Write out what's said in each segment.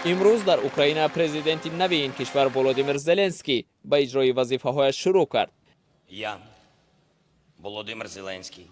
Имрӯз дар Украина президенти нави ин кишвар Володимир Зеленский ба иҷрои вазифаҳояш шурӯъ кард. Я, Володимир Зеленський,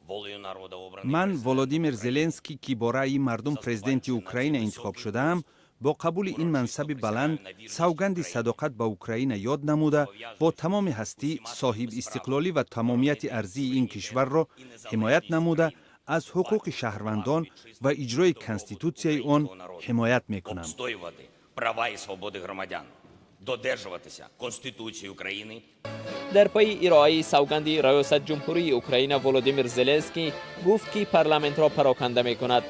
волею народа обраний Ман, президентом Володимир України, Зеленский, ки бо раъйи мардум президенти Украина интихоб шудаам, бо қабули ин мансаби баланд савганди садоқат ба Украина ёд намуда, бо тамоми ҳастӣ соҳибистиқлолӣ ва тамомияти арзии ин кишварро ҳимоят намуда, аз ҳуқуқи шаҳрвандон ва иҷрои конститутсияи он ҳимоят мекунам. Обстоювати права і свободи громадян, додержуватися Конституції України. Дар пайи ироаи савганди раёсат ҷумҳурии Украина Володимир Зеленский гуфт, ки парламентро пароканда мекунад.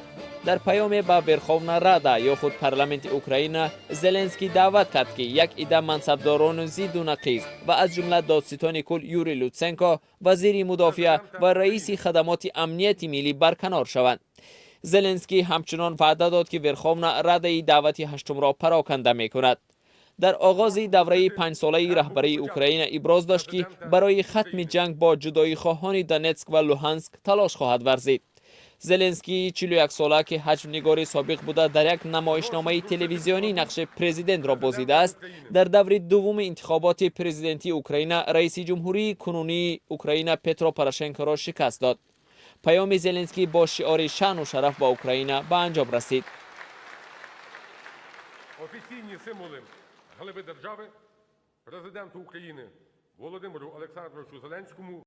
Дар паёме ба Верховна Рада ё худ парламенти Украина Зеленский даъват кард, ки як ида мансабдорону зидду нақиз ва аз ҷумла додситони кул Юрий Лутсенко, вазири мудофиа ва раиси хадамоти амнияти миллӣ барканор шаванд. Зеленский ҳамчунон ваъда дод, ки Верховна Радаи даъвати ҳаштумро пароканда мекунад. Дар оғози давраи панҷсолаи раҳбарии Украина иброз дошт, ки барои хатми ҷанг бо ҷудоихоҳони Донетск ва Луҳанск талош хоҳад варзид. Зеленский 41-сола, ки ҳаҷвнигори собиқ буда, дар як намоишномаи телевизионӣ нақши президентро бозидааст, дар даври дуввуми интихоботи президентии Украина раиси ҷумҳурии кунунии Украина Петро Порошенкоро шикаст дод. Паёми Зеленский бо шиори «Шаъну шараф ба Украина» ба анҷом расид. Офіційні символи глави держави, президенту України Володимиру Олександровичу Зеленському.